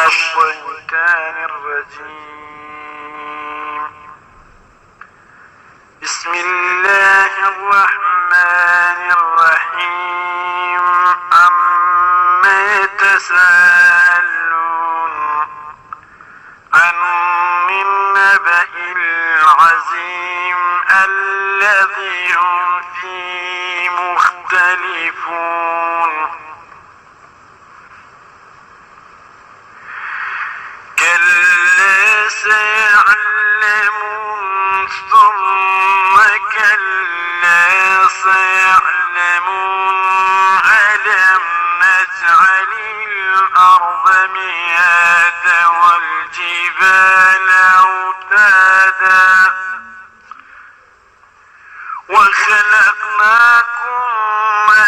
الشیطان الرجیم بسم اللە الرحمن الرحیم عم یتساءلون عن النبأ العظیم الذی هم فیه مختلفون. كلا سيعلمون ثم كلا سيعلمون ألم نجعل الأرض مهادا والجبال أوتادا وخلقناكم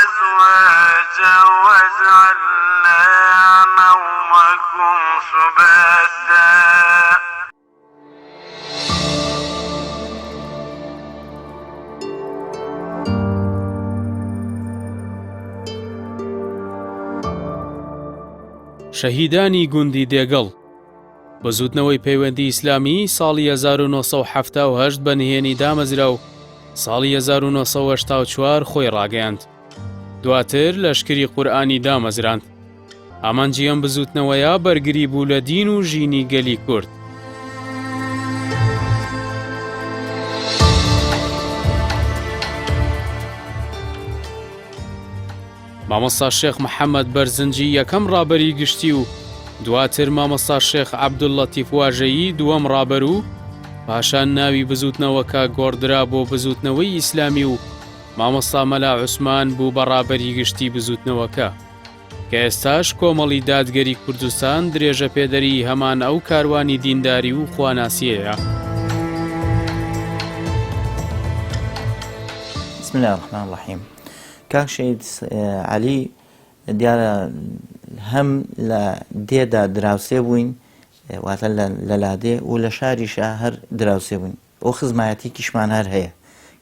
أزواجا وجعلنا نومكم سباتا. شەهیدانی گوندی دێگەڵ بزووتنەوەی پەیوەندی ئیسلامی ساڵی 1970 بە نهێنی دامەزرا و ساڵی 1984 خۆی ڕاگەیاند. دواتر لەشکری قورئانی دامەزراند. ئامانجی ئەم بزووتنەوەیە بەرگری بوو لە دین و ژینی گەلی کورد. مامۆستا شێخ محەممەد بەرزنجی یەکەم ڕابەری گشتی و دواتر مامۆستا شێخ عەبدوللەتیف واژەیی دووەم ڕابەر و پاشان ناوی بزووتنەوەکە گۆڕدرا بۆ بزووتنەوەی ئیسلامی و مامۆستا مەلا عوسمان بوو بە ڕابەری گشتی بزووتنەوەکە. کە ئێستاش کۆمەڵی دادگەری کوردستان درێژەپێدەری هەمان ئەو کاروانی دینداری و خواناسیەیە. بسم اللە الرحمن الرحیم کاک شەهید عەلی دیارە هەم لە دێدا دراوسێ بووین واتە لە لادێ و لە شاریشا هەر دراوسێ بووین ئەو خزمایەتیکیشمان هەر هەیە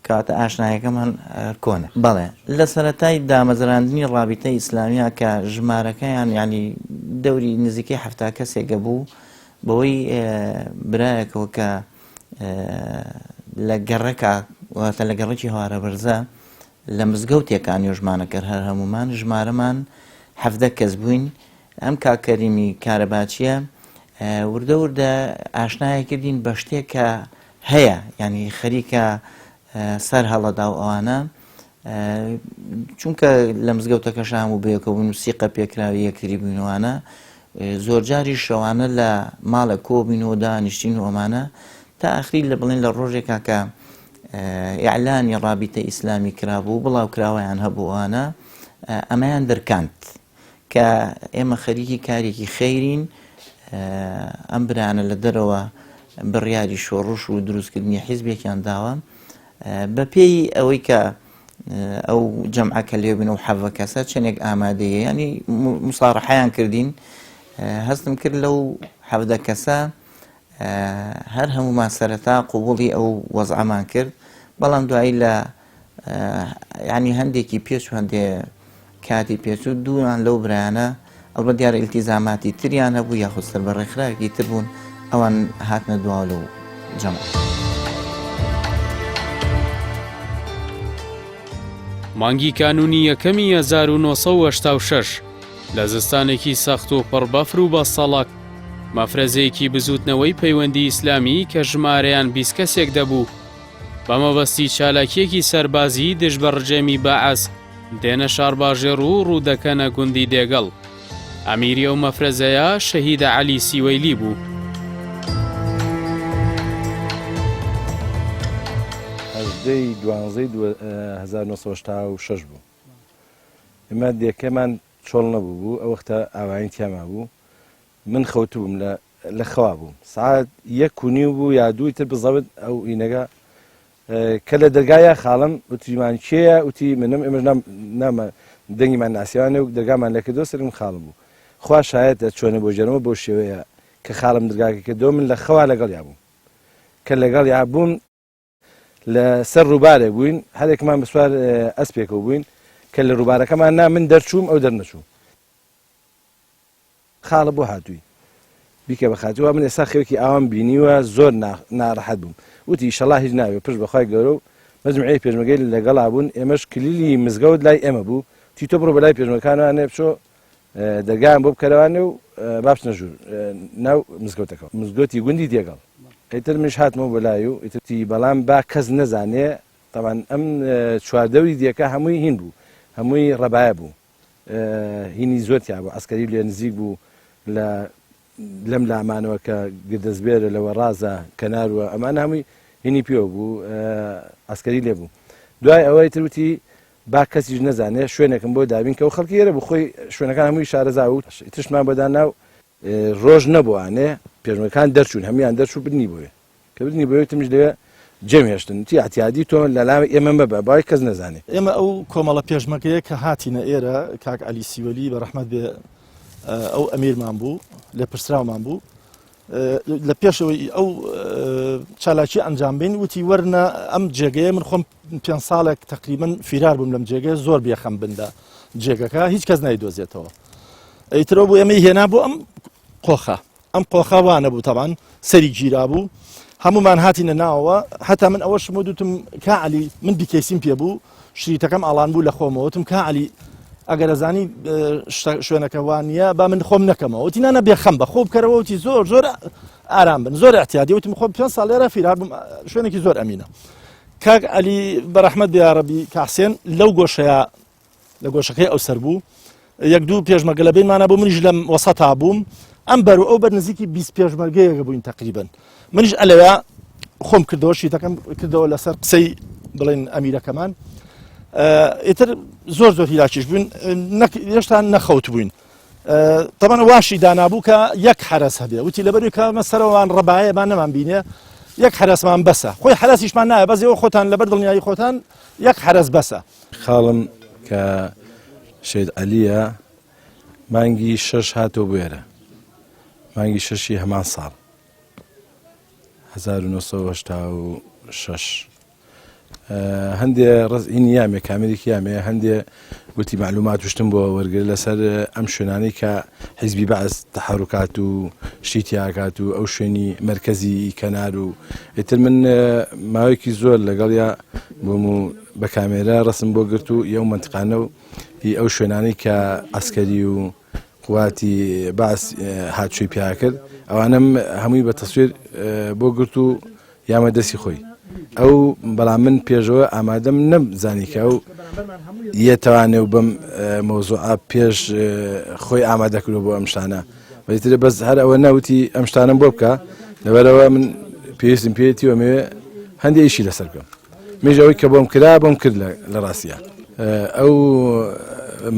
کەواتە ئاشنایەکەمان هەر کۆنە. بەڵێ لە سەرەتای دامەزراندنی ڕابیتەی ئیسلامیە کە ژمارەکەیان یانی دەوری نزیکەی 70 کەسێکە بوو بەوەی برایەکەوە کە لە گەڕەکە واتە لە گەڕەکی هەوارەبەرزە لە مزگەوتێکا نوێژمانە کرد هەر هەموومان ژمارەمان 17 کەس بووین ئەم کاک کەریمی کارەباچیە وردە وردە ئاشنای کردین بە شتێک کە هەیە یعنی خەریکە سەر هەڵەدا و ئەوانە چونکە لە مزگەوتەکەش هەموو بەیەکەوە بوون و سیقە پێکراوی یەکتری بووینەوانە زۆرجاری شەوانە لە ماڵە کۆبینەوە دانیشتین و ئەمانە تا ئاخری لە بڵێن لە ڕۆژێکا کە ئیعلانی ڕابیتە ئیسلامی کرابوو بڵاو کراوەیان هەبوو ئەوانە ئەمەیان درکاند کە ئێمە خەریکی کارێکی خەیرین، ئەم برایانە لە دەرەوە بڕیاری شۆڕش و دروستکردنی حیزبێکیان داوە بە پێی ئەوەی کە ئەو جەمعە کە لێ بن و حەڤە کەسە چەندێک ئامادەیە ینی مساڕحیان کردین هەستم کرد لەو حەڤدە کەسە هەر هەمومان سەرەتا قوبوڵی ئەو وەزعەمان کرد بەڵام دوایی لە یانی هەندێکی پێچ و هەندێ کاتی پێچوو دووان لەو برایانە ئەڵبەت دیارە ئیلتیزاماتی تریان هەبوو یاخود سەر بە ڕێکخراوێکی تر بوون ئەوان هاتنە دواوە لەو جەمعە. مانگی کانوونی یەکەمی 1986 لە زستانێکی سەخت و پڕ بەفر و بەستەڵەک مەفرەزەیەکی بزووتنەوەی پەیوەندی ئیسلامی کە ژمارەیان 20 کەسێک دەبوو بە مەبەستی چالاکییەکی سەربازیی دژ بە ڕژێمی بەعس دێنە شارباژێڕ و ڕوو دەکەنە گوندی دێگەڵ. ئەمیری ئەو مەفرەزەیە شەهیدە عەلی سیوەیلی بوو. هەژدەی دوانزەی 1986 بوو ئێمە دێکەمان چۆڵ نەبوو بوو ئەو وەختە ئاوایین تیاما بوو من خەوتبووم لە لە خەوا بووم سعات یەک و نیو بوو یا دووی تر بزەبت ئەو ئینەگە کە لە دەرگایە خاڵم وتیمان کێیە وتی منم ئێمەش نامە دەنگیمان ناسیوانێ و دەرگامان لەکردەوە سەرم خاڵم بوو خوا شایەتە چۆنە بۆ ژێرمە بۆ شێوەیە کە خاڵم دەرگاکە کردەوە من لە خەوا لەگەڵ یا بووم کە لەگەڵ یا بووم لە سەر ڕووبارێک بووین هەرێکمان بە سوار ئەسپێکەوە بووین کە لە ڕووبارەکەمان نا من دەرچووم ئەو دەرنەچوو خاڵە بۆ هاتووی؟ بیکە بە خاتری وا من ئێستا خەوێکی ئاوام بینیوە زۆر ناڕەحەت بووم وتی ئیشەڵا هیچ نابێ پشت بەخوای گەورە و مەجموعەی پێشمەرگەی لەگەڵا بوون ئێمەش کلیلی مزگەوت لای ئێمە بوو وتی تۆ بڕۆ بەلای پێشمەرگەکانوانێ بچۆ دەرگایان بۆ بکەرەوانێ و با بچنە ژوور ناو مزگەوتەکەوە مزگەوتی گوندی دێگەڵ ئیتر منیش هاتمەوە بۆ لای و ئیتر وتی بەڵام با کەس نەزانێ تەبعەن ئەم چواردەوری دێکە هەمووی هین بوو هەمووی ڕەبایە بوو هینی زۆر تیا بوو عەسکەری لێ نزیک بوو لە لەم لامانەوە کە گردەزبێرە لە وەڕازە کەناروە ئەمانە هەمووی هینی پێوە بوو عەسکەری لێ بوو دوای ئەوەی تر وتی با کەسیش نەزانێ شوێنێکم بۆ دابین کە و خەڵکی ئێرە بوو خۆی شوێنەکان هەمووی شارەزا و تشمان بۆ دانا و ڕۆژ نەبووانێ پێشمەرگەکان دەرچوون هەموویان دەرچوو بردنی بۆیە کە بردنی بۆیە وتم منیش لەوێ جێم هێشتن وتی ئەعتیادی تۆ لە لای ئێمە مەبە باوەی کەس نەزانێ. ئێمە ئەو کۆمەڵە پێشمەرگەیە کە هاتینە ئێرە کاک عەلی سیوەلی بە ڕەحمەت بێ ئەو ئەمیرمان بوو لێپرسراومان بوو لە پێشەوەی ئەو چالاکی ئەنجام بین وتی وەرنە ئەم جێگەیە من خۆم پێ ساڵێک تقریبن فیرار بووم لەم جێگەیە زۆر بێخەم بندە جێگەکە هیچ کەس نایدۆزێتەوە ئیترەوە بۆ ئێمەی هێنا بۆ ئەم قۆخە ئەم قۆخە وانە بوو تەبان سەری گیرا بوو هەمومان هاتینە ناوەوە هەتا من ئەوەشم و دوتم کا علی من بیکەیسیم پێ بوو شریتەکەم ئاڵان بوو لە خۆمەوە وتم کا علی ئەگەر ئەزانی شوێنەکە وانە با من خۆم نەکەمەوە وتی نانە بێخەم بە خۆ بکەرەوە وتی زۆر زۆر ئارام بن زۆر احتیادی وتم خۆ پێ ساڵ لێرە فیرار بووم شوێنێکی زۆر ئەمینە کاک علی بەڕەحمەت بێ یاڕەبی کاحسێن لەو گۆشەیە لە گۆشەکەی ئەو سەر بوو یەک دوو پێشمەرگە لە بینمانە بوو منیش لەم وەسەتا بووم ئەم بەر و ئەو بەر نزیکی 20 پێشمەرگەیەکە بووین تقریبن منیش ئەلەوە خۆم کردەوە شیتەکەم کردەوە لەسەر قسەی بڵێن ئەمیرەکەمان ئیتر زۆر زۆر هیلاکیش بووین هێشتا نەخەوت بووین تەمان واشی دانابوو کە یەک حرەس هەبێ وتی لەبەروی کە مەسەرەوان ڕەبایە با نەمان بینێ یەک حرەسمان بەسە خۆی حرەسیشمان نایە بەس ئێوە خۆتان لەبەر دڵنیایی خۆتان یەک حرەس بەسە خاڵم کە شەهید عەلیە مانگی شەش هاتەوە بۆ ئێرە مانگی شەشی هەمان ساڵ 1986 هەندێ ڕزئینی یامێ کامێرێکی یامێ هەندێ وتی معلومات وشتم بۆ وەرگر لەسەر ئەم شوێنانەی کە حیزبی بەعس تەحەروکات و شتی تیاکات و ئەو شوێنی مەرکەزی کەنار و ئیتر من ماوەیەکی زۆر لەگەڵیا بووم و بە کامێرا ڕسم بۆ گرت و ئەو مەنتقانە و ئی ئەو شوێنانەی کە عەسکەری و قواتی بەعس هاتوچۆی پیا کرد ئەوانەم هەمووی بە تەسویر بۆ گرت و یامە دەستی خۆی ئەو بەڵام من پێشەوە ئامادەم نەمزانی کە ئەو یەتوانێ و بەم مەوزوعە پێش خۆی ئامادە کردو بۆ ئەم شتانە بەترە بەس هەر ئەوە نەوتی ئەم شتانم بۆ بکە لەبەرەوە من پێویستم پێێتی وەمێ هەندێک ئیشی لەسەر بکەم منیش ئەوەی کە بۆم کرا بۆم کرد لە ڕاستە ئەو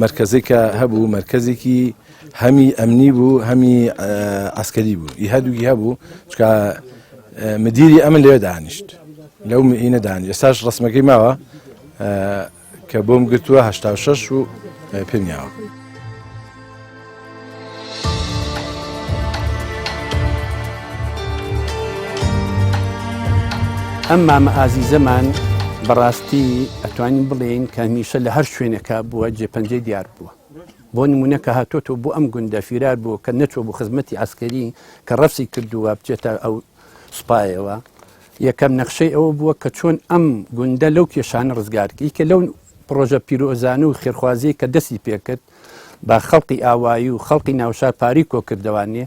مرکزێک کە هەبوو مرکزێکی هەمی ئەمنی بوو هەمی عسکەری بوو ئی هەردووکی هەبوو چکە مدیری ئەمن لەوێ دانیشت لەو مئینە دانی ئێستاش ڕسمەکەی ماوە کە بۆم گرتووە 86 و پێم یاوە. ئەم مامە ئازیزەمان بەڕاستی ئەتوانین بڵێین کە هەمیشە لە هەر شوێنێکا بووە جێپەنجەی دیار بووە. بۆ نمونە کە هاتۆتەوە بۆ ئەم گوندە فیرار بووە کە نەچووە بۆ خزمەتی عەسکەری کە ڕەفزی کردووە بچێتە ئەو سوپایەوە یەکەم نەخشەی ئەوە بووە کە چۆن ئەم گوندە لەو کێشانە ڕزگار یکە لەو پرۆژە پیرۆزانە و خێرخوازی کە دەستی پێکرد بە خەڵقی ئاوایی و خەڵقی ناوشار پاری کۆکردەوانێ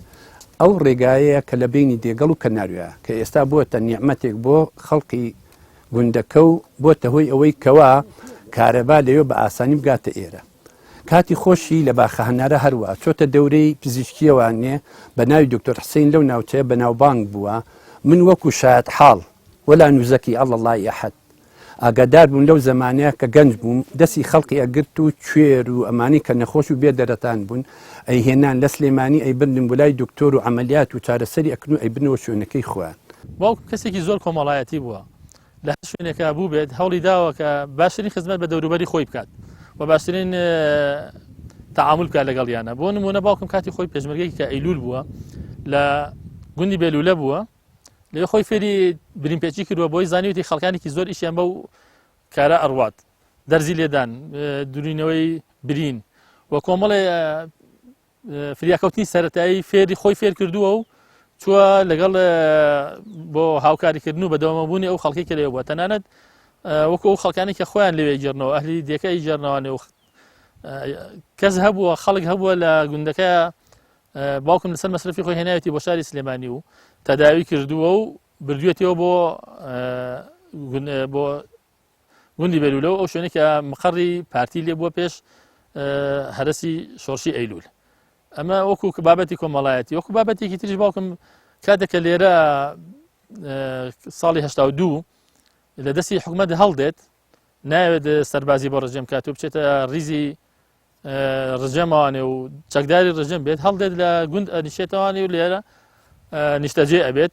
ئەو ڕێگایەیە کە لە بینی دێگەڵ و کەناروە کە ئێستا بووەتە نیعمەتێک بۆ خەڵقی گوندەکە و بۆتە هۆی ئەوەی کەوا کارەبا لەوێ بە ئاسانی بگاتە ئێرە. کاتی خۆشی لە باخە هەنارە هەروا چۆتە دەورەی پزیشکیەوە نێ بە ناوی دکتۆر حسین لەو ناوچەیە بەناوبانگ بووە من وەکو شایەت حاڵ ولا نزکی علی اللە احد ئاگادار بووم لەو زەمانەیە کە گەنج بووم دەستی خەڵقی ئەگرت و کوێر و ئەمانی کە نەخۆش و بێ دەرەتان بوون ئەیهێنان لە سلێمانی ئەیبردن بۆ لای دکتۆر و عەمەلیات و چارەسەری ئەکردن و ئەیبردنەوە شوێنەکەی خۆیان. باوکم کەسێکی زۆر کۆمەڵایەتی بووە لە هەر شوێنێکا بووبێت هەوڵی داوە کە باشترین خزمەت بە دەوروبەری خۆی بکات و باشترین تعامل بکات لەگەڵیانە بۆ نمونە باوکم کاتی خۆی پێشمەرگێکی کە ئەیلول بووە لە گوندی بێلولە بووە لێ خۆی فێری برینپێچی کردووە بۆی زانیوتی خەڵکانێکی زۆر ئیشیان بەو کارە ئەڕوات دەرزی لێدان دورینەوەی برین و کۆمەڵێ فریاکەوتنی سەتایی فێری خۆی فێر کردووە و چووە لەگەڵ بۆ هاوکاریکردن و بەدەوامەبوونی ئەو خەڵکی کە لێ بووە تەنانەت وەکو ئەو خەڵکانی کە خۆیان لەوێ گێڕنەوە ئەهلی دێکە گێڕنەوانێ و کەس هەبووە خەڵک هەبووە لە گوندەکە باوکم لەسەر مەسرفی خۆی هێناوێتی بۆ شاری سلێمانی و تەداوی کردووە و بردوێتەوە بۆ بۆ گوندی بەلولە و ئەو شوێنێک کە مقەڕی پارتی لێ بووە پێش هەرسی شۆڕشی ئەیلول ئەمە وەکو بابەتی کۆمەڵایەتی وەکو بابەتێکی تریش باوکم کاتێک کە لێرە ساڵی 1970 لە دەستی حکومەت هەڵدێت ناوێت سەربازی بۆ ڕژێم کات و بچێتە ریزی ڕژێمەوانێ و چەکداری ڕژێم بێت هەڵدێت لە گوند ئەنیشێتەوانی و لێرە نیشتەجێ ئەبێت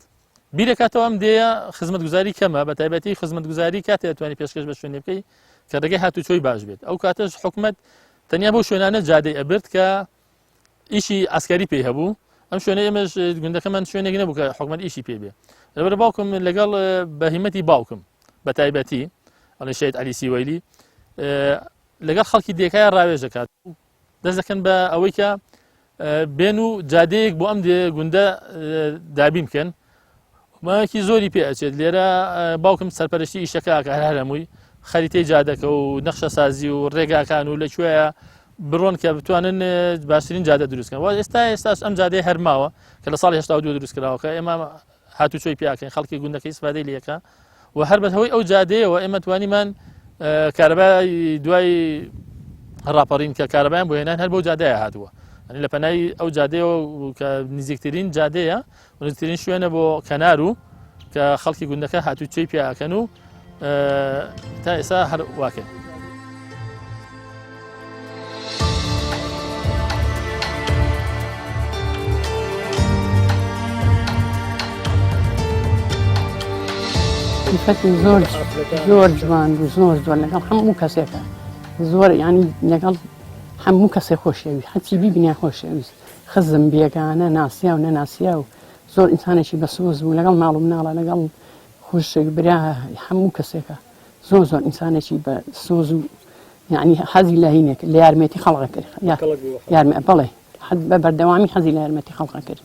بیرەکاتەوە ئەم دێیە خزمەتگوزاری کەمە بە تایبەتی خزمەتگوزاری کاتێ ئەتوانی پێشکەش بە شوێنێ بکەی کە ڕێگەی هاتوچۆی باش بێت ئەو کاتەش حکومت تەنیا بۆ شوێنانە جادەی ئەبرد کە ئیشی ئەسکەری پێی هەبوو ئەم شوێنە ئێمەش گوندەکەمان شوێنێک نەبوو کە حکومت ئیشی پێ بێ لەبەر باوکم لەگەڵ بە هیمەتی باوکم بە تایبەتی ئەڵێ شەید عەلی سیوەیلی لەگەڵ خەڵکی دێکایە ڕاوێژ دەکات دەست دەکەن بە ئەوەی کە بێن و جادەیەک بۆ ئەم دێ گوندە دابین بکەن ماوەیەکی زۆری پێ ئەچێت لێرە باوکم سەرپەرشتی ئیشەکە ئەکا هەر هەمووی خەریتەی جادەکە و نەخشەسازی و ڕێگاکان و لەکوێیە بڕۆن کە بتوانن باشترین جادە دروستکەن و ئێستا ئێستاش ئەم جادەی هەرماوە کە لە ساڵی 82 دروست کراوە کە ئێمە هاتوچۆی پیاکەین خەڵکی گوندەکەی ئیسفادەی لەکە و هەر بەهۆی ئەو جادەیەوە ئێمە توانیمان کارەبای دوای ڕاپەڕین کە کارەبایان بۆ هێنان هەر بۆ جادەیە هاتووە لە پەنای ئەو جادەیەوە کە نزیکترین جادەیە نزیکترین شوێنە بۆ کەنار و کە خەڵکی گوندەکە هاتوچۆی پیاکەن و تا ئێستا هەر واکەن. سیفەتی زۆر زۆر جوان بوو زۆر زۆر لەگەڵ هەموو کەسێکە زۆر ینی لەگەڵ هەموو کەسێک خۆشەویست هەرچی بیبینیان خۆشەویست خزم بێگانە ناسیا و نەناسیا و زۆر ئینسانێکی بەسۆز بوو لەگەڵ ماڵ و مناڵە لەگەڵ خوشک برا هەموو کەسێکە زۆر زۆر ئینسانێکی بە سۆز و یعنی حەزی لە هینێک لە یارمەتی خەڵق کرد یارمە بەڵێ بە بەردەوامی حەزی لە یارمەتی خەڵق کرد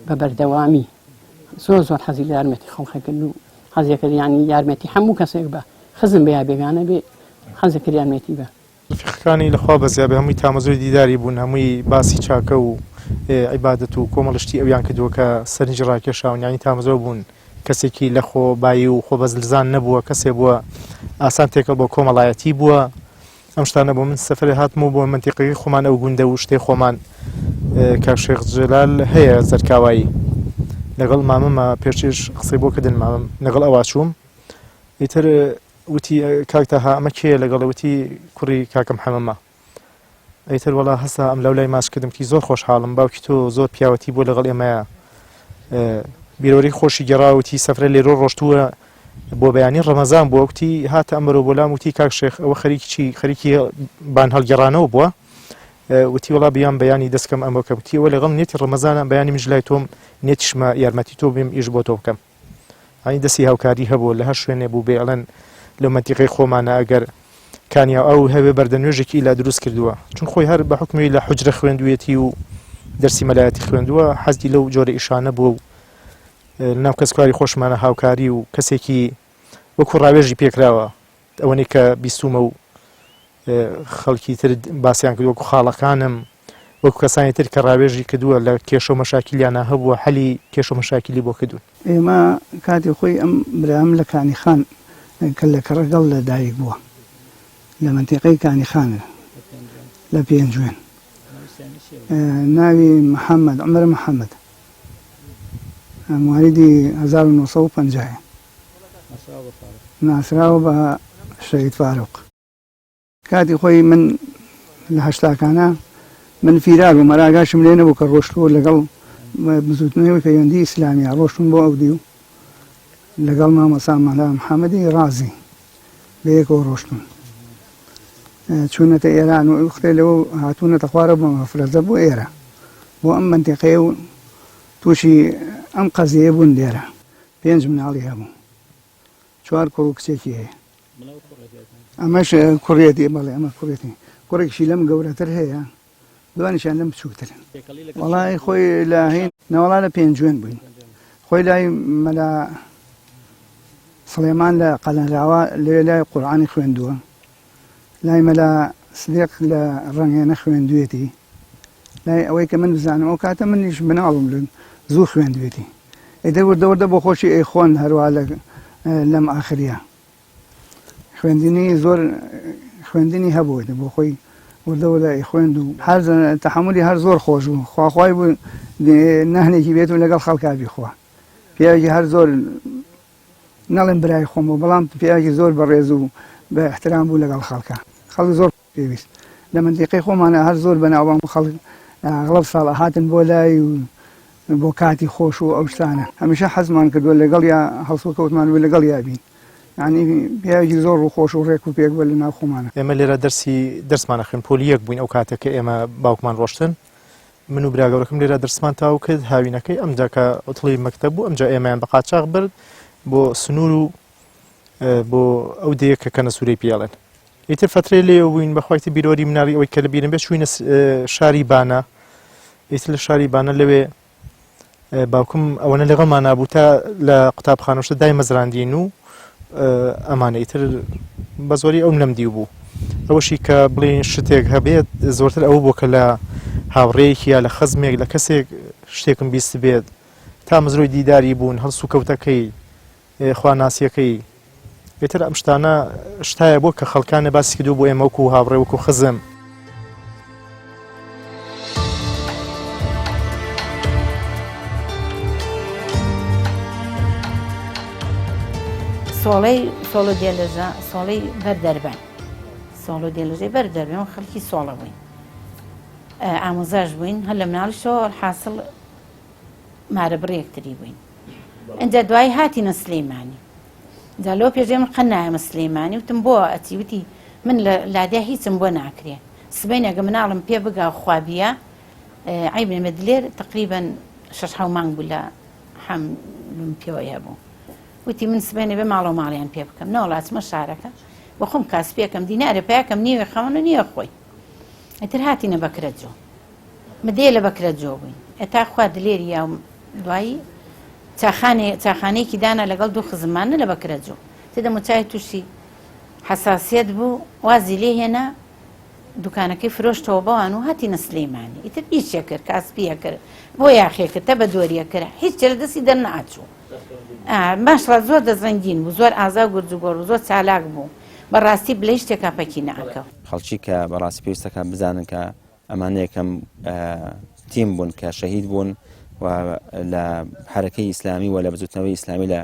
بە بەردەوامی زۆر زۆر حەزی لە یارمەتی خەڵق کرد و حەزی کرد یعنی یارمەتی هەموو کەسێک بە خزم بێ یا بێگانە بێ حەزی کرد یارمەتی بە ڕەفیقەکانی لە خوا بەزیا بێ هەمووی تامەزرۆی دیداری بوون هەمووی باسی چاکە و عیبادەت و کۆمەڵە شتی ئەویان کردووە کە سەرنجی ڕاکێشاون یانی تامەزرۆ بوون کەسێکی لە خۆ بایی و خۆ بەزلزان نەبووە کەسێ بووە ئاسان تێکەڵ بۆ کۆمەڵایەتی بووە ئەم شتانە بۆ من سەفەرێ هاتم و بۆ مەنتیقەکەی خۆمان ئەو گوندە و شتێ خۆمان کاک شێخ جەلال هەیە زەرکاوایی لەگەڵ مامەمە پێشتریش قسەی بۆ کردن مامەم لەگەڵ ئەوا چووم ئیتر وتی کاک تاها ئەمە کێیە لەگەڵ وتی کوڕی کاکە محەمەمە ئیتر وەڵا هەستا ئەم لەولای ماچ کردم کی زۆر خۆشحاڵم باوکی تۆ زۆر پیاوەتی بۆ لەگەڵ ئێمەیە بیرۆری خۆشی گەڕا وتی سەفرە لێرۆ ڕۆشتووە بۆ بەیانی ڕەمەزان بووە وتی هاتە ئەمەرۆ بۆ لام وتی کاک شێخ ئەوە خەریکی چی خەریکی بان هەڵگەڕانەوە بووە وتی وەڵا بیان بەیانی دەستکەم ئەمە کە وتی ئەوە لەگەڵ نیەتی ڕەمەزانە بەیانی منش لای تۆم نیەتیشمە یارمەتی تۆ بیم ئیش بۆ تۆ بکەم یانی دەستی هاوکاری هەبوو لە هەر شوێنێ بوو بێ ئەڵێن لەو مەنتیقەی خۆمانە ئەگەر کانیا ئەو هەوێ بەردە نوێژێکی ئیلا دروست کردووە چون خۆی هەر بە حکومی لە حجرە خوێندویەتی و دەرسی مەلایەتی خوێندووە حەزی لەو جۆرە ئیشانە بووە و لەناو کەسکاری خۆشمانە هاوکاری و کەسێکی وەکو ڕاوێژی پێکراوە ئەوەنەی کە بیستومە و خەڵکی تر باسیان کرد وەکو خاڵەکانم وەکو کەسانی تر کە ڕاوێژی کردووە لە کێشە و مەشاکیلیانە هەبووە حەلی کێشە و مەشاکیلی بۆ کردوون. ئێمە کاتی خۆی ئەم برام لە کانی خان کە لە کەڕەگەڵ لە دایک بووە لە مەنتیقەی کانی خانە لە پێنجوێن ناوی محەممەد عومەر محەممەد موالیدی 1950 ناسراوە بە شەهید فاروق. کاتی خۆی من لە هەشتاکانا من فیرار بووم هەر ئاگاشم لێ نەبوو کە ڕۆشتووە لەگەڵ بزوتنەوەی پەیوەندی ئیسلامیا ڕۆشتون بۆ ئەو دیو لەگەڵ مامۆستا مەلا محەممەدی ڕازی بەیەکەوە ڕۆشتون چوونەتە ئێران و ئەو لەوە هاتوونەتە خوارە بۆ مەفرەزە بۆ ئێرە بۆ ئەم مەنتیقەیە و تووشی ئەم قەزیەیە بوون لێرە پێنج مناڵی هەبوو چوار کوڕ و کچێکی هەیە ئەمەش کوڕێتی بەڵێ ئەمە کوڕێتی کوڕێکشی لەم گەورەتر هەیە. دوانیشیان لەم بچووکترن. وەڵای خۆی لە هین نەوەڵا لە پێنجوێن بووین خۆی لای مەلا سڵێمان لە قەلەنراوە لەوێ لای قورعانی خوێندووە لای مەلا سدیق لە ڕەنگێنە خوێندوێتی لای ئەوەی کە من بزانم ئەو کاتە منیش مناڵم لە زوو خوێندوێتی ئیتر وردە وردە بۆ خۆشی ئەیخۆن هەروە لەم ئاخریە خوێندنی زۆر خوێندنی هەبوو بۆ خۆی وردە وردە ئەیخوێند و هەر تەحەمولی هەر زۆر خۆش بوو خواخوای بوو نەهنێکی بێت و لەگەڵ خەڵکا بیخوا پیاوێکی هەر زۆر نەڵێم برای خۆم بوو بەڵام پیاوێکی زۆر بەڕێز و بە احترام بوو لەگەڵ خەڵکا خەڵک زۆر پێویست لە مەنتیقەی خۆمانە هەر زۆر بەناوبانگ بوو خەڵک ئەغڵب ساڵ ئەهاتن بۆ لای و بۆ کاتی خۆش و ئەو شتانە هەمیشە حەزمان کردووە لەگەڵیا هەڵسوکەوتمان بوو لەگەڵیا بین یعنی پیاوێکی زۆر ڕووخۆش و ڕێک و پێک بووە لە ناو خۆمانە. ئێمە لێرە دەرسی دەرسمان ئەخوێند پۆلی یەک بووین ئەو کاتە کە ئێمە باوکمان ڕۆشتن من و برا گەورەکەم لێرە دەرسمان تەواو کرد هاوینەکەی ئەمجا کە عوتڵی مەکتەب بوو ئەمجا ئێمەیان بە قاچاخ برد بۆ سنوور و بۆ ئەو دێیە کە کەنەسوورەی پێڵێن ئیتر فەترەی لێ بووین بەخوای تر بیرۆری مناڵی ئەوەی کە لە بیرم بێت چووینە شاری بانە ئیتر لە شاری بانە لەوێ باوکم ئەوەنە لەگەڵمان نابوو تا لە قوتابخانەشتە دایمەزراندین و ئەمانە ئیتر بە زۆری ئەوم لەم دیو بوو ئەوەشی کە بڵێن شتێک هەبێت زۆرتر ئەوە بوو کە لە هاوڕێیەکی یا لە خزمێک لە کەسێک شتێکم بیست بێت تا مزرۆی دیداری بوون هەڵس و کەوتەکەی خواناسیەکەی ئیتر ئەم شتانە شتایە بۆ کە خەڵکانە باسی کردو بۆ ئێمە وەکو هاوڕێ وەکو خزم. سۆڵەی سۆڵ و دێلەژە سۆڵەی بەر دەربەن سۆڵ و دێلەژەی بەر دەربەن خەڵکی سۆڵە بووین ئامۆزاش بووین هەر لە مناڵیشەوە حاصل مارە بڕ یەکتری بووین ئینجا دوایی هاتینە سلەیمانی جا لەوە پێش من قە نایەمە سلەیمانی وتم بۆ ئەچی وتی من لە لادیا هیچم بۆ ناکرێ سبەینێ گە مناڵم پێ بگا و خوا بیە عیب نەبێ دلێر تقریبا شەش حەو مانگ بوو لە حەملم پێوەی هەبوو وتی من سبەینێ بێ ماڵەوە ماڵیان پێ بکەم نەوەڵا ئەچمە شارەکە بۆ خۆم کاسپیەکەم دینارێ پیاکەم نیوێ خەون و نیوێ خۆی ئیتر هاتینە بەکرەجۆ مدەیە لە بەکرەجۆ بووین ئەتا خوا دلێری یا دوایی چاخانێ چاخانەیەکی دانا لەگەڵ دوو خزممان نە لە بەکرەجۆ تێ دەموچاوی تووشی حەساسیەت بوو وازی لێ هێنا دوکانەکەی فرۆشتەوە بەوان و هاتینە سلەیمانی ئیتر ئیشێ کرد کاسپیە کرد بۆ یاخێ کرد تە بە دۆریە کرد هیچ لە دەستی دەرنەئەچوو ماشڵا زۆر دەستڕەنگین بوو زۆر ئازا و گورج و گۆڕ بوو زۆر چالاک بوو بەڕاستی بلە هیچ شتێکا پەکی نەئەکەوت. خەڵکی کە بەڕاستی پێویستەکە بزانن کە ئەمانە یەکەم تیم بوون کە شەهید بوون و لە حرەکەی ئیسلامی و لە بزوتنەوەی ئیسلامی لە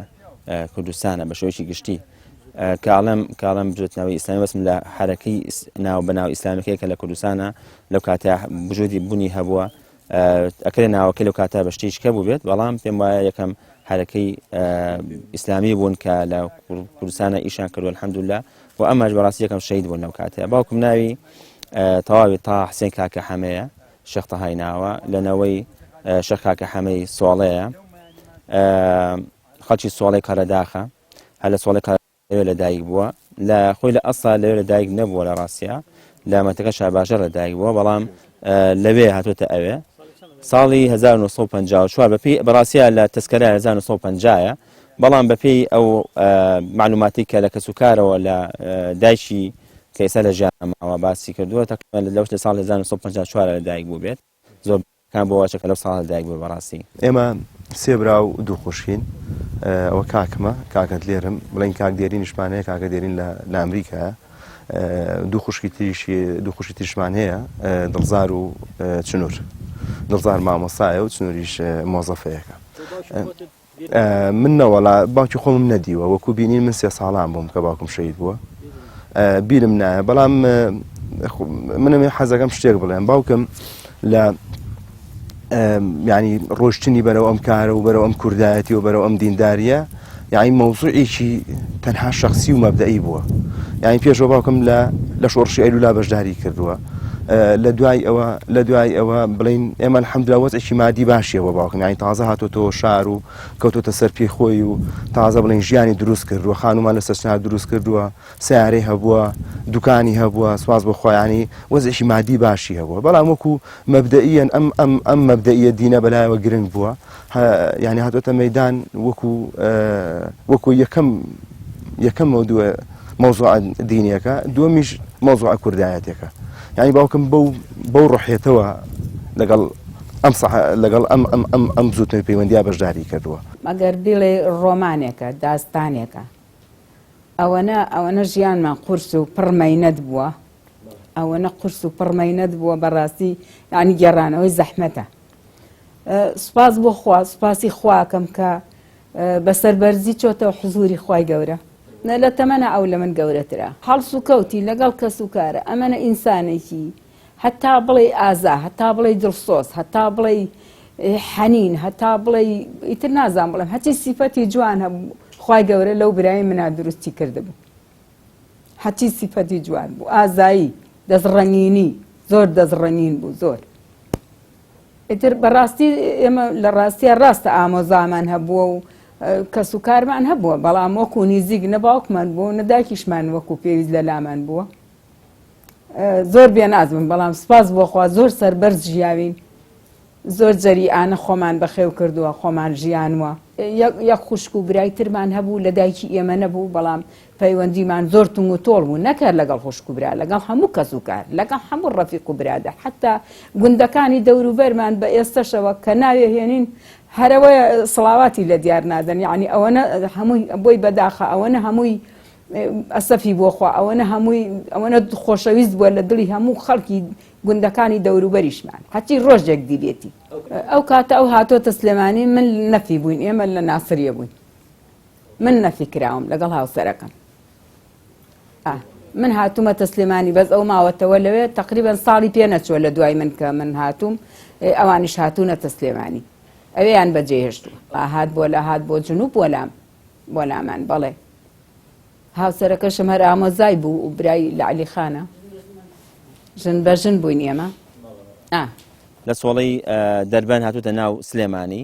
کوردستانە بە شێوەیەکی گشتی کاڵم کاڵم بزوتنەوەی ئیسلامی بەسم لە حرەکەی ناو بەناو ئیسلامیەکەی کە لە کوردستانە لەو کاتە بژودی بوونی هەبووە ئەکرێ ناوەکەی لەو کاتە بە شتێکی کە بوو بێت بەڵام پێم وایە یەکەم حرەکەی ئیسلامی بوون کە لە کوردستانە ئیشان کردو الحەمدلله و ئەمەش بەڕاستی یەکەم شەهید بوون لەو کاتەیە باوکم ناوی تەواوی تا حسێن کاکە حەمەیە شێخ تەهای ناوە لە نەوەی شێخ کاکە حەمەی سۆڵەیە خەڵکی سۆڵەی قەرەداخە هەر لە سۆڵەی لەوێ لە دایک بووە لە خۆی لە ئەسا لەوێ لە دایک نەبووە لە ڕاستە لە مەتەکە شاباژە لە دایک بووە بەڵام لەوێ هاتوتە ئەوێ ساڵی 1954 بەپی بەڕاستە لە تەسکەرە 1950 بەڵام بەپێی ئەو مەعلوماتەی کە لە کەسوکارەوە لە دایکی کە ئێستا لە ژیان ماوە باسی کردووە تەقریبا لەوش لە ساڵی 1954 لە دایک بوو بێت زۆر کان بۆ واچە کە لەو ساڵە لە دایک بوو بەڕاستی. ئێمە سێ برا و دوو خوشکین ئەوە کاکمە کاکە دلێرم بڵێن کاک دێرینیشمان هەیە کاکە دێرین لە لە ئەمریکایە دوو خوشکی تریشی دوو خوشکی تریشمان هەیە دڵزار و چنور دڵزار مامۆستایە و چنوریش مۆزەفەیەکە. من نەوەڵا باوکی خۆمم نەدیوە وەکو بینین من سێ ساڵان بووم کە باوکم شەید بووە بیرم نایە بەڵام منم حەزەکەم شتێک بڵێم باوکم لە ینی ڕۆشتنی بەرەو ئەم کارە و بەرەو ئەم کوردایەتی و بەرەو ئەم دینداریە یعنی مەوزوعێکی تەنها شخصی و مەبدەئی بووە یعنی پێشەوە باوکم لە لە شۆڕشی ئەیلولا بەشداری کردووە. لە دوای ئەوە لە دوای ئەوە بڵین ئێمە الحەمدلله وەزعێکی مادی باشیە بۆ باوکم یانی تازە هاتۆتەوە شار و کەوتۆتە سەر پێی خۆی و تازە بڵین ژیانی دروست کردووە خانومان لە سەرچنار دروست کردووە سیارەی هەبووە دوکانی هەبووە سواز بۆ خۆیانی وەزعێکی مادی باشی هەبووە بەڵام وەکو مەبدەئیەن ئەم ئەم ئەم مەبدەئیە دینە بەلایەوە گرنگ بووە یعنی هاتۆتە مەدان وەکو وەکو یەکەم یەکەم مەودووە مەوزوعە دینیەکە دووەمیش مەوزوعە کوردایەتەکە یعنی باوکم بەو بەو ڕحێتەوە لەگەڵ ئەم لەگەڵ ئەم ئەم ئەم ئەم بزوتنەوەی پەیوەندیا بەشداری کردووە. ئەگەر بیڵێ ڕۆمانێکە، داستانێکە، ئەوەنە ئەوەنە ژیانمان قورس و پڕ مەینەت بووە، ئەوەنە قورس و پڕ مەینەت بووە بەڕاستی یانی گێڕانەوەی زەحمەتە. سوپاس بۆ خوا، سوپاسی خواکەم کە بە سەربەرزی چۆتەوە حزوری خوای گەورە. نە لە تەمەنا ئەو لە من گەورەترە. هەڵسوکەوتی لەگەڵ کەس و کارە ئەمەنە ئینسانێکی هەتا بڵێی ئازا هەتا بڵێی دڵسۆز هەتا بڵێی حەنین هەتا بڵێی ئیتر نازانم بڵێم هەرچی سیفەتی جوان هەبوو خوای گەورە لەو برای منا دروستی کردبوو. هەرچی سیفەتی جوان بوو ئازایی دەست ڕەنگینی زۆر دەست ڕەنگین بوو زۆر. ئیتر بەڕاستی ئێمە لە ڕاستیا ڕاستە ئامۆزامان هەبووە و کەس و کارمان هەبووە بەڵام وەکو نیزیک نە باوکمان بوو نە دایکیشمان وەکو پێویست لە لامان بووە زۆر بێناز بم بەڵام سپاس بۆخوا زۆر سەربەرز ژیاوین زۆر جەریئانە خۆمان بەخێو کردووە، خۆمان ژیانووە. یەک خوشک و برای ترمان هەبوو لە دایکی ئێمە نەبوو، بەڵام پەیوەندیمان زۆر تونگ و تۆڵ بوو، نەک هەر لەگەڵ خوشک و برا، لەگەڵ هەموو کەس و کار، لەگەڵ هەموو ڕەفیق و برادەر، حەتتا گوندەکانی دەوروبەرمان بە ئێستەشەوە کە ناوێ هێنین هەرەوەیە سڵاواتی لە دیار نادەن، یەعنی ئەوەنە هەمووی بۆی بەداخە، ئەوەنە هەمووی ئەسەفی بۆ خوا، ئەوەنە هەمووی ئەوەنە خۆشەویست بووە لە دڵی هەموو خەڵکی گوندەکانی دەوروبەریشمان هەرچی ڕۆژێک دیبێتی. ئەو کاتە ئەو هاتۆتە سلێمانی من نەفی بووین ئێمە لە ناسریە بووین من نەفی کراوم لەگەڵ هاوسەرەکەم من هاتوومەتە سلێمانی بەس ئەو ماوەتەوە لەوێ تقریبا ساڵی پێ نەچووە لە دوای من کە من هاتووم ئەوانیش هاتوونەتە سلێمانی ئەوێیان بەجێهێشتووە هات بۆ لە هات بۆ جنوب بۆ لام بۆ لامان بەڵێ هاوسەرەکەشم هەر ئامۆزای بوو و برای لە عەلی خانە. ژن بە ژن بووین ئێمە. ئا. لە سۆڵەی دەربەند هاتووتە ناو سلێمانی،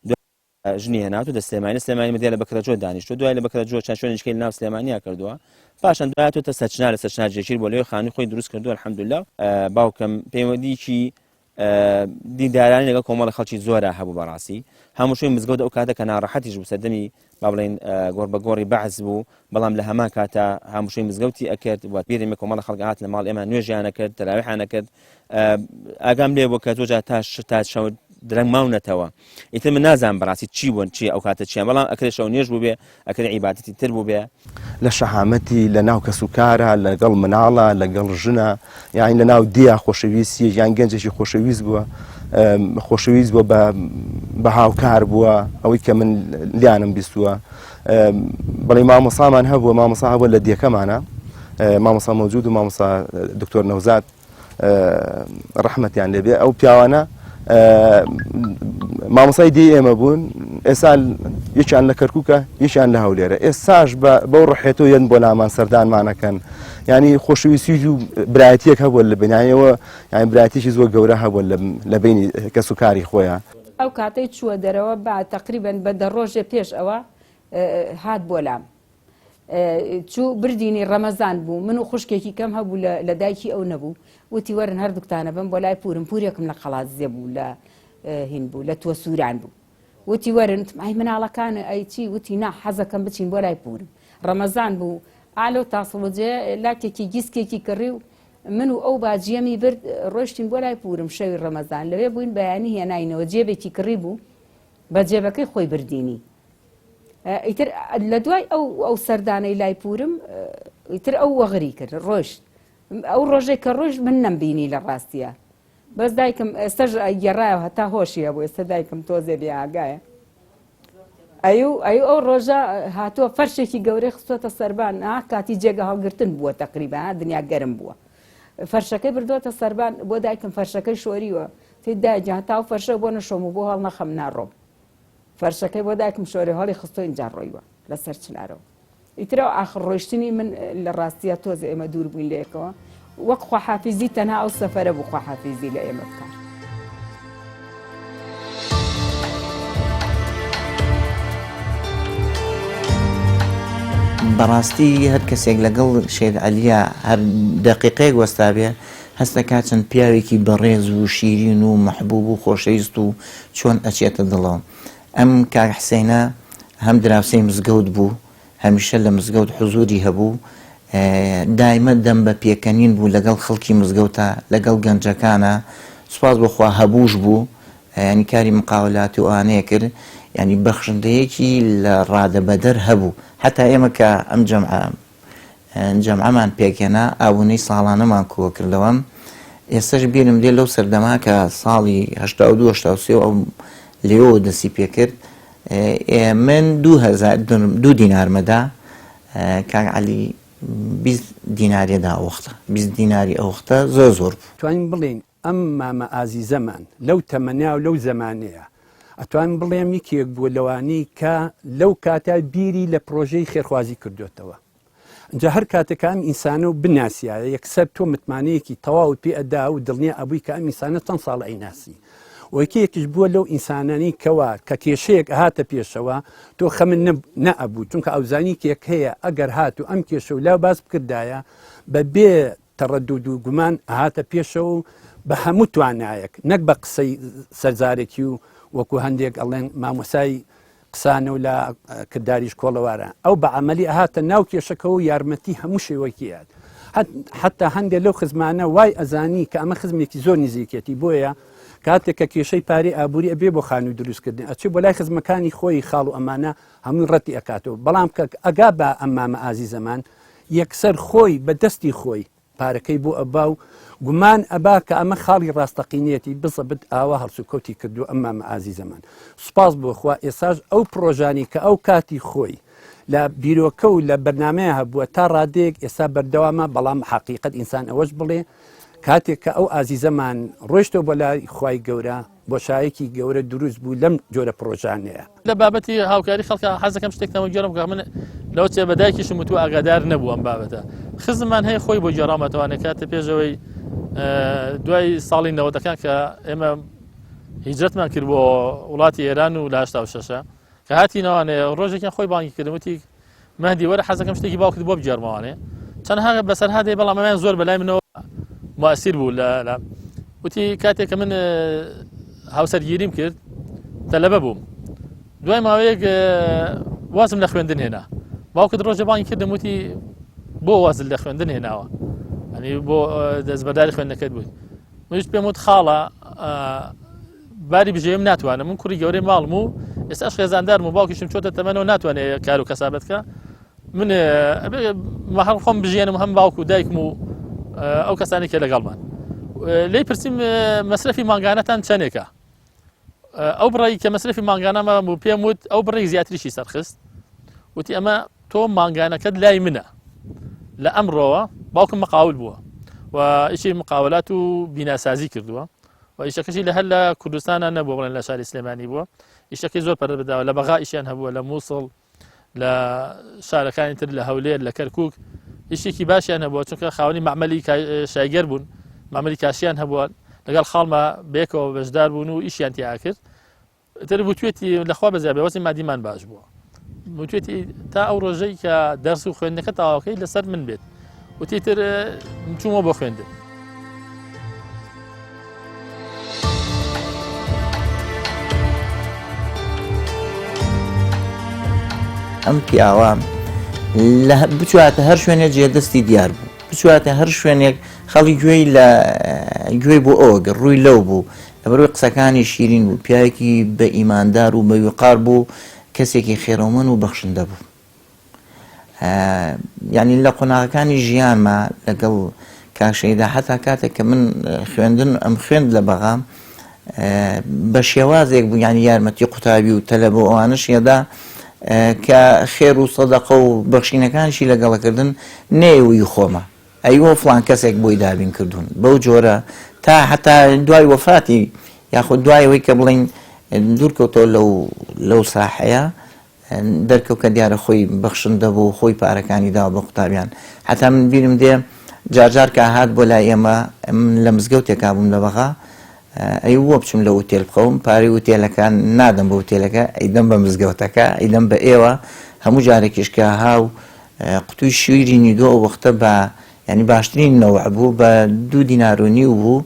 دوای ژنی هێنا هاتووتە سلێمانی، لە سلێمانی مدەیە لە بەکرەجۆ دانیشتووە، دوای لە بەکرەجۆ چەند شوێنێکی لە ناو سلێمانیا کردووە، پاشان دوای هاتووتە سەرچنار، لە سەرچنار جێگیر بووە، لەوێ خانووی خۆی دروست کردووە الحمدللە. باوکم پەیوەندیی دیدارانی لەگەڵ کۆمەڵە خەڵکی زۆرا هەبوو بەڕاستی هەموو مزگەوت ئەو کاتە کە ناڕەحەتیش بوو سەردەمی با بڵێین گۆڕ بە گۆڕی بەعس بوو بەڵام لە هەمان کاتا هاموشۆی مزگەوتی ئەکرد و بیرمە کۆمەڵە خەڵک هات لە ماڵ ئێمە نوێژیان ئەکرد تەراویحیان ئەکرد ئاگام لێ بوو کە زۆر جار تا تا شەو درەنگ ماونەتەوە ئیتر من نازانم بەڕاستی چی بوون چی ئەو کاتە چیان بەڵام ئەکرێ شەو نوێژ بوو بێ ئەکرێ عیبادەتی تر بوو بێ لە شەهامەتی لە ناو کەس و کارە لەگەڵ مناڵە لەگەڵ ژنە یانی لە ناو دیا خۆشەویستیە یان گەنجێکی خۆشەویست بووە خۆشەویست بووە بە بە هاوکار بووە ئەوەی کە من لیانم بیستووە بەڵی مامۆسامان هەبووە مامۆسا هەبووە لە دێکەمانە مامۆسا مەوجود و مامۆسا دکتۆر نەوزاد ڕەحمەتیان لێبێ ئەو پیاوانە مامۆسای دی ئێمە بوون ئێستا یەکیان لە کەرکووکە یەکیان لە هەولێرە ئێستاش بەو ڕحێتەوە یەن بۆ لامان سەردانمانەکەن ینی خۆشەویستی و برایەتیەک هەبووە لە بنایەوە یان برایەتیی زۆر گەورە هەبووە لە بینی کەس و کاری خۆیان. ئەو کاتەی چووە دەرەوە با تەقریبەن بە دە ڕۆژێ پێش ئەوە هات بۆ لام چوو بردینی ڕەمەزان بوو من و خوشکێکی کەم هەبوو لە دایکی ئەو نەبوو وتی وەرن هەردووکتانە بم بۆ لای پورم پورێکم لە قەڵادزێ بوو لە هین بوو لە تۆ سووران بوو وتی وەرن وتم ئەی مناڵەکان ئەی چی وتی نا حەزەکەم بچین بۆ لای پورم ڕەمەزان بوو ئالۆ تاسڵوجێ لاکێکی گیسکێکی کڕی و من و ئەو باجیەمی برد ڕۆشتین بۆ لای پورم شەوی ڕەمەزان لەوێ بووین بەیانی هێناینەوە جێبێکی کڕی بوو بە جێبەکەی خۆی بردینی ئیتر لە دوای ئەو ئەو سەردانەی لای پورم ئیتر ئەو وەغری کرد ڕۆشت ئەو ڕۆژێک کە ڕۆژ من نەمبینی لە ڕاستیە بەس دایکم ئێستاش گێڕایەوە هەتا هۆشی هەبوو ئێستا دایکم تۆزێ بێ ئاگایە ئەیو ئەیو ئەو ڕۆژە هاتووە فەرشێکی گەورەی خستۆتە سەربان ها کاتی جێگە هەڵگرتن بووە تقریبا دنیا گەرم بووە فەرشەکەی بردووەتە سەربان بۆ دایکم فەرشەکەی شۆریوە تی دایجان هەتا و فەرشە بۆ نەشۆم و بۆ هەڵنەخەم ناڕۆم فەرشەکەی بۆ دایکم شۆری هەڵی خستۆ اینجا ڕۆیوە لەسەر چنارەوە ئیتر ئەو ئاخر ڕۆیشتنی من لە ڕاستیا تۆزێ ئێمە دوور بووین لە یەکەوە. وەک خواحافیزی تەنها ئەو سەفەرە بوو خواحافیزی لە ئێمە بکا. بەڕاستی هەر کەسێک لەگەڵ شێت عەلیە هەر دەقیقەیەک وەستابێ هەست دەکات چەند پیاوێکی بەڕێز و شیرین و مەحبوب و خۆشەویست و چۆن ئەچێتە دڵەوە ئەم کاک حسینە هەم دراوسێی مزگەوت بوو هەمیشە لە مزگەوت حزوری هەبوو دایمە دەم بە پێکەنین بوو لەگەڵ خەڵکی مزگەوتا لەگەڵ گەنجەکانا سوپاس بۆ خوا هەبووش بوو یانی کاری مقاولاتی و ئەوانەیە کرد یانی بەخشندەیەکی لە ڕادەبەدەر هەبوو حتا ئێمە کە ئەم جەمعە جەمعەمان پێکهێنا ئابوونەی ساڵانەمان کۆکردەوە ئێستاش بیرم دێ لەو سەردەما کە ساڵی 82 83 ئەو لێەوە دەستی پێکرد من 2000 دوو دینارمەدا کاک عەلی 20 دیناریە دا وەختە 20 دیناری ئەو وەختە زۆر زۆر بوو. توانین بڵێین ئەم مامە ئازیزەمان لەو تەمەنە و لەو زەمانەیە ئەتوانم بڵێم یەکێک بووە لەوانەی کە لەو کاتە بیری لە پرۆژەی خێرخوازی کردوێتەوە جا هەر کاتێک کە ئەم ئینسانە و بناسیایە یەکسەر تۆ متمانەیەکی تەواوت پێ ئەدا و دڵنیا ئەبووی کە ئەم ئینسانە چەند ساڵ ئەیناسی وەکێکیش بووە لەو ئینسانانی کەوا کە کێشەیەک هاتە پێشەوە تۆ خەمن نەئەبوو چونکە ئەوزانی کێک هەیە ئەگەر هات و ئەم کێشە و لا باس بکردایە بە بێ تەڕەدود و گومان ئەهاتە پێشەوە و بە هەموو توانایەک نەک بە قسەی سەرزارەکی و وەکو هەندێک ئەڵێن مامۆسای قسانە و لە کرداریش کۆڵەوارە ئەو بە عملی ئەهاتە ناو کێشەکە و یارمەتی هەموو شێوەکی یاد حتا هەندێک لەو خزمانە وای ئەزانی کە ئەمە خزمێکی زۆر نزیکێتی بۆیە کاتێک کە کێشەی پارەی ئابووری ئەبێ بۆ خانوو دروستکردن ئەچێ بۆ لای خزمەکانی خۆی خاڵ و ئەمانە هەمووی ڕەتی ئەکاتەوە بەڵام کە ئەگا بە ئەم مامە ئازیزەمان یەکسەر خۆی بە دەستی خۆی پارەکەی بۆ ئەبا و گومان ئەبا کە ئەمە خاڵی ڕاستەقینەیەتی بزەبت ئاوا هەڵسوکەوتی کردووە ئەم مامە ئازیزەمان سوپاس بۆ خوا ئێساش ئەو پڕۆژانی کە ئەو کاتی خۆی لە بیرۆکە و لە بەرنمەیە هەبووە تا ڕادەیەک ئێستا بەردەوامە بەڵام حەقیقەت ئینسان ئەوەش بڵێ کاتێک کە ئەو ئازیزەمان ڕۆیشتەوە بۆ لای خوای گەورە بۆشایەکی گەورە دروست بوو لەم جۆرە پڕۆژانەیە. لە بابەتی هاوکاری خەڵکا حەزەکەم شتێکتان بۆ گێڕم کە من لەوە چێ بە دایکیشم وتووە ئاگادار نەبوو ئەم بابەتە خزممان هەیە خۆی بۆ گێڕامەتەوانێ کاتە پێشەوەی دوای ساڵی نەوەتەکان کە ئێمە هیجرەتمان کرد بۆ وڵاتی ئێران و لە 86 کە هاتینەوانێ ڕۆژێکیان خۆی بانگی کردم وتی مەهدی وەرە حەزەکەم شتێکی باوکت بۆ بگێڕمەوانێ چەند هەغ بەسەر هادێ بەڵام ئەمەیان زۆر بەلای منەوە موسیر بوو لە لە وتی کاتێک کە من هاوسەرگیریم کرد تەلەبە بووم دوای ماوەیەک وازم لە خوێندن هێنا باوکت ڕۆژە بانگی کردم وتی بۆ وازل لە خوێندن هێناوە ئەنی بۆ دەستبەرداری خوێندنەکەت بووی منیش پێم وت خاڵە باری بژێویم ناتوانم من کوڕی گەورەی ماڵم و ئێستاش خێزاندارم و باوکیشم چۆتە تەمەنەوە ناتوانێت کار و کەسابەت کە من هەم خۆم بژێنم هەم باوک و دایکم و ئەو کەسانی کە لەگەڵمان لی پرسییم مەسرفی مانگانەتان چەندێکە ئەو بڕی کە مەسرفی مانگانەمە و پێم وت ئەو بڕی زیاتریشی سەرخست وتی ئەمە تۆ مانگانەکەت لای منە لە ئەمڕۆوە باوکم مقاول بووە و ئیشی مقاولات و بیناسازی کردووە و ئیشەکەشی لە هەر لە کوردستانە نەبووە بڵێن لە شاری سلێمانی بووە ئیشەکەی زۆر پەرە بداوە لە بەغا ئیشیان هەبووە لە مووسڵ لە شارەکانی تر لە هەولێر لە کەرکک ئیشێکی باشیان هەبووە چونکە خاوەنی معمەلی شایگەر بوون معمەلی کاشیان هەبووە لەگەڵ خاڵمە بێکەوە بەشدار بوون و ئیشیان تیا کرد تر وتوێتی لەخوا بەزیا بێ وەزی مادیمان باش بووە وتوێتی تا ئەو ڕۆژەی کە دەرس و خوێندنەکە تەواوەکەی لەسەر من بێت وتی تر چوومە بۆ خوێندن. ئەم پیاوە لە بچواتە هەر شوێنێک جێدەستی دیار بوو بچواتە هەر شوێنێک خەڵی گوێی لە گوێی بۆ ئەوە گرت ڕووی لەو بوو لەبەرئەوەی قسەکانی شیرین بوو، پیاوێکی بە ئیماندار و بە ویقار بوو، کەسێکی خێرەومەند و بەخشندە بوو. یانی لە قۆناغەکانی ژیانما لەگەڵ کاک شەهیدا حەتا کاتێک کە من خوێندن ئەم خوێند لە بەغا بە شێوازێک بوو یانی یارمەتی قوتابی و تەلەبە و ئەوانەش یەدا کە خێر و سەدەقە و بەخشینەکانیشی لەگەڵەکردن نەیەوی خۆمە ئەیوە فڵان کەسێک بۆی دابین کردوون بەو جۆرە تا هەتا دوای وەفاتی یاخود دوای ئەوەی کە بڵین دوور کەوتەوە لەو لەو ساحەیە دەرکەوت کە دیارە خۆی بەخشندە بوو خۆی پارەکانی داوە بە قوتابیان حتا من بیرم دێ جارجار کە هات بۆ لای ئێمە من لە مزگەوتێکا بووم لە بەغا ئەی بۆ بچم لە ئوتێل بخەوم پارەی ئوتێلەکە نادەم بە ئوتێلەکە ئەیدەم بە مزگەوتەکە ئەیدەم بە ئێوە هەموو جارێکیش کە هاو قوتوی شیرینی دۆ ئەو وەختە بە یانی باشترین نەوع بوو بە دوو دینار و نیو بوو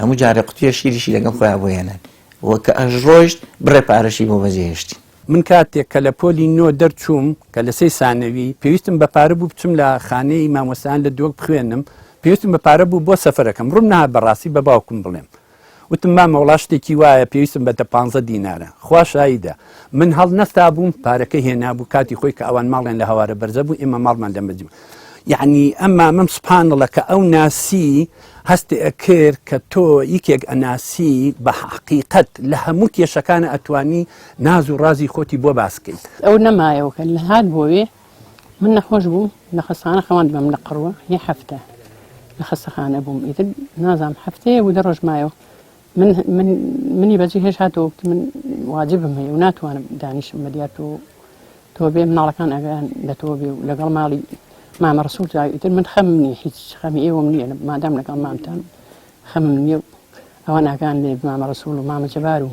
هەموو جارێ قوتویە شیریشی لەگەڵ خۆیان بۆ هێنان و کە ئەش ڕۆیشت بڕێ پارەشی بۆ بەجێهێشتین. من کاتێک کە لە پۆلی نۆ دەرچووم کە لە سێی سانەوی پێویستم بە پارە بوو بچم لە خانەی مامۆستایان لە دهۆک بخوێنم پێویستم بە پارە بوو بۆ سەفەرەکەم ڕووم نەهات بە ڕاستی بە باوکم بڵێم وتم مامە وەڵا شتێکی وایە پێویستم بە دە پانزە دینارە خوا شایدە من هەڵنەستابووم پارەکەی هێنابوو کاتی خۆی کە ئەوان ماڵیان لە هەوارە بەرزە بوو ئێمە ماڵمان لە مەجموع یعنی ئەم مامەم سبحان اللە کە ئەو ناسی هەستی ئەکرد کە تۆ یەکێک ئەناسی بە حەقیقەت لە هەموو کێشەکانە ئەتوانی ناز و ڕازی خۆتی بۆ باس کەیت. ئەو نەمایەوە کە هات بۆوێ من نەخۆش بووم لە خەستخانە خەواندبم لە قڕوە یە هەفتە لە خەستەخانە بووم ئیتر نازانم هەفتەیە بوو دە ڕۆژ مایەوە من من منی بەجێ هێش هاتەوە وتی من واجبم هەیە و ناتوانم دانیشم بە دیار تۆ تۆ بێ مناڵەکان ئەگەیان لە تۆ بێ و لەگەڵ ماڵی مامە ڕسوول تا ئیتر من خەمم نییە هیچ خەمی ئێوەم نییە مادام لەگەڵ مامتان خەمم نییە و ئەوان ئاگان لێ مامە ڕسوول و مامە جەبار و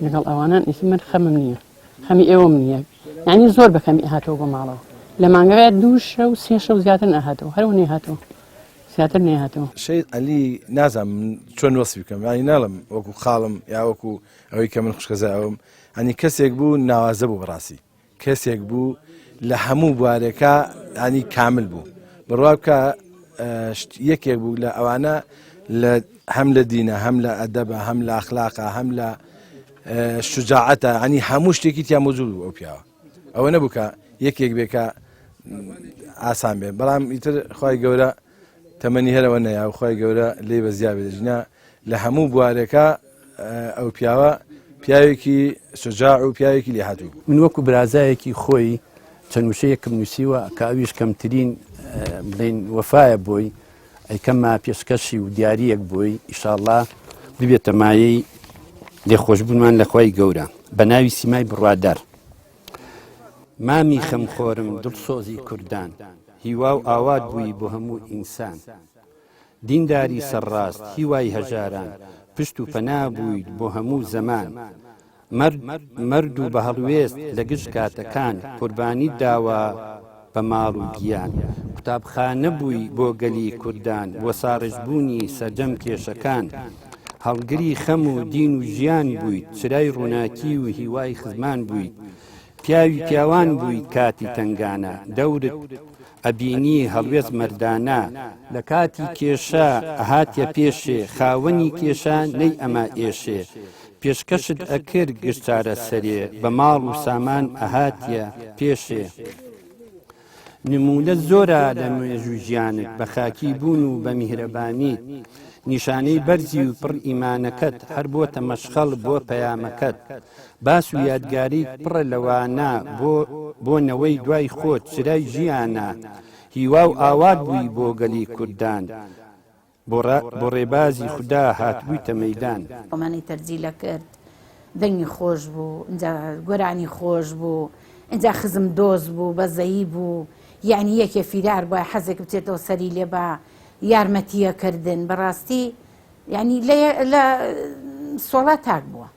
لەگەڵ ئەوانان ئیتر من خەمم نییە خەمی ئێوەم نییە یعنی زۆر بە کەمی هاتەوە بۆ ماڵەوە لە مانگەکە دوو شەو سێ شەو زیاتر نەهاتەوە هەرەوە نەیهاتەوە زیاتر نەیهاتەوە. شەهید عەلی نازانم من چۆن وەسفی بکەم یانی ناڵم وەکو خاڵم یا وەکو ئەوەی کە من خوشکەزای ئەوم ینی کەسێک بوو ناوازە بوو بەڕاستی کەسێک بوو لە هەموو بوارێکا ینی کامل بوو بڕوا بکە یەکێک بوو لە ئەوانە لە هەم لە دینە هەم لە ئەدەبە هەم لە ئەخلاقە هەم لە شجاعەتە ینی هەموو شتێکی تیا موجود بوو ئەو پیاوە ئەوە نەبوو کە یەکێک بێ کە ئاسان بێ بەڵام ئیتر خی گەورە تەمەنی هەرەوە نەیا و خی گەورە لێ بە زیابێ دەژینا لە هەموو بوارێکە ئەو پیاوە پیاوێکی شجاع و پیاوێکی لێهاتوو بوو. من وەکو برازایەکی خۆی چەند وشەیەکم نووسیوە کە ئەویش کەمترین بڵێین وەفایە بۆی ئەیکەمە پێشکەشی و دیاریەک بۆی ئیشاڵڵا ببێتە مایەی لێخۆشبوونمان لە خوای گەورە بە ناوی سیمای بڕوادار مامی خەمخۆرم دڵسۆزی کوردان هیوا و ئاوات بووی بۆ هەموو ئینسان دینداری سەرڕاست هیوای هەژاران پشت و پەنا بوویت بۆ هەموو زەمان مەرد و بە هەڵوێست لە گشت کاتەکان قوربانیت داوە بە ماڵ و گیان قوتابخانە بووی بۆ گەلی کوردان بۆ ساڕێژبوونی سەرجەم کێشەکان هەڵگری خەم و دین و ژیان بوویت چرای ڕووناکی و هیوای خزمان بوویت پیاوی پیاوان بوویت کاتی تەنگانە دەورت ئەبینی هەڵوێست مەردانە لە کاتی کێشە ئەهاتیە پێشێ خاوەنی کێشە نەی ئەما ئێشێ پێشکەشت ئەکرد گشت چارەسەرێ بە ماڵ و سامان ئەهاتیە پێشێ نموونەت زۆرە لە مێژووی ژیانت بە خاکی بوون و بە میهرەبانیت نیشانەی بەرزی و پڕ ئیمانەکەت هەر بۆتە مەشخەڵ بۆ پەیامەکەت باس و یادگاریت پڕە لە وانە بۆ بۆ نەوەی دوای خۆت چرای ژیانە هیوا و ئاوات بووی بۆ گەلی کوردان بۆ ڕێبازی خودا هاتبوویتە مەیدان. ئەمانەی تەرجیلە کرد دەنگی خۆش بوو ئینجا گۆرانی خۆش بوو ئینجا خزم دۆست بوو بەزەیی بوو یعنی یەکێ فیرار بووە حەزێک بچێتەوە سەری لێ بە یارمەتیە کردن بەڕاستی یعنی لە سۆڵا تاک بووە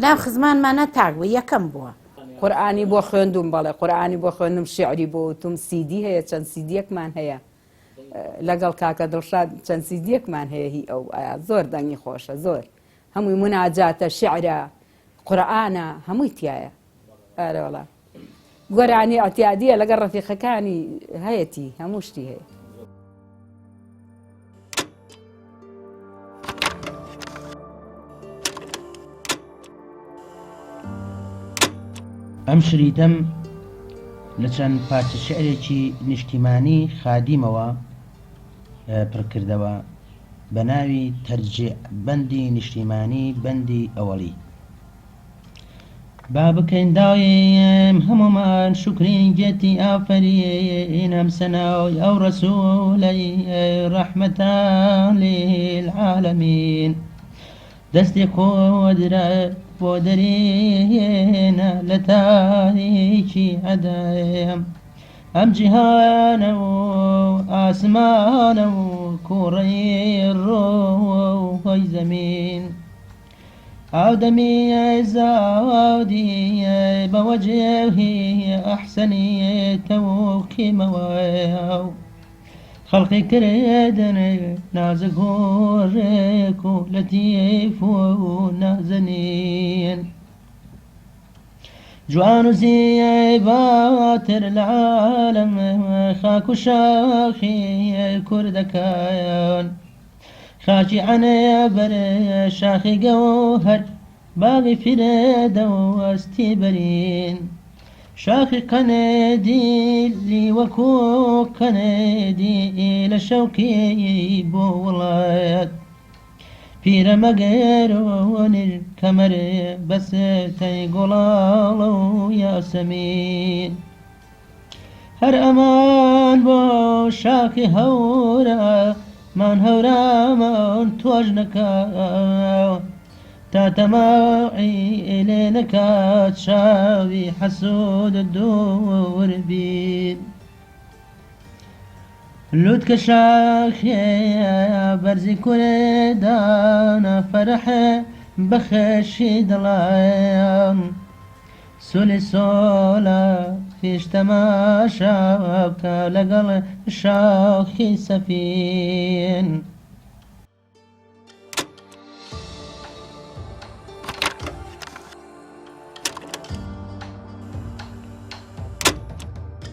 لەناو خزمانمانە تاک بوو یەکەم بووە. قورئانی بۆ خوێندوم بەڵێ قورئانی بۆ خوێندم شیعری بۆ وتوم سیدی هەیە چەند سیدیەکمان هەیە لەگەڵ کاکە دڵشاد چەند سیدیەکمان هەیە هی ئەو ئایا زۆر دەنگی خۆشە زۆر هەمووی مناجاتە شعرە قورئانە هەمووی تایە ئارەوەڵا گۆرانی ئەتیادیە لەگەڵ ڕەفیقەکانی هەیەتی هەموو شتی هەیە. ئەم شریتەم لە چەند پارچە شیعرێکی نیشتیمانی خادیمەوە پڕکردەوە بە ناوی تەرجیع بەندی نیشتیمانی بەندی ئەوەڵی. با بکەین دایم هەموومان شوکری گێتی ئافەرین ئەم سەنای ئەو ڕەسوولەی ڕەحمەتە للعالمین دەستی قودرەت بۆ دەرێنە لە تاریکی عەدەم. ئەم جیهانە و ئاسمانە و کوڕەی ڕۆی زەمین ئاودەمی زاودی بەوەجهی ئەحسەنی تەوقیمەوە خەڵقی کردن نازک و ڕێک و لەتیف و نازەنین. جوان و زیباتر لە عالەم خاک و شاخی کوردەکان خاکی عەنبەر شاخی گەوهەر باغی فیردەوەستی بەرین شاخی قەنەدیلی وەکو قەنەدی لە شەوقی بۆ وڵات پیرەمەگەر و کەمەر بەستەی گوڵاڵە و یاسەمین هەر ئەمان بۆ شاخی هەورە مان هەورامان تۆش نەکا تا تەماعی لێ نەکات چاوی حەسوود دوور بین. لوتکە شاخێ بەرزی کوردانە فەرح بەخشی دڵم سولی سۆلە فیش تەماشا بکە لەگەڵ شاخی سەفین.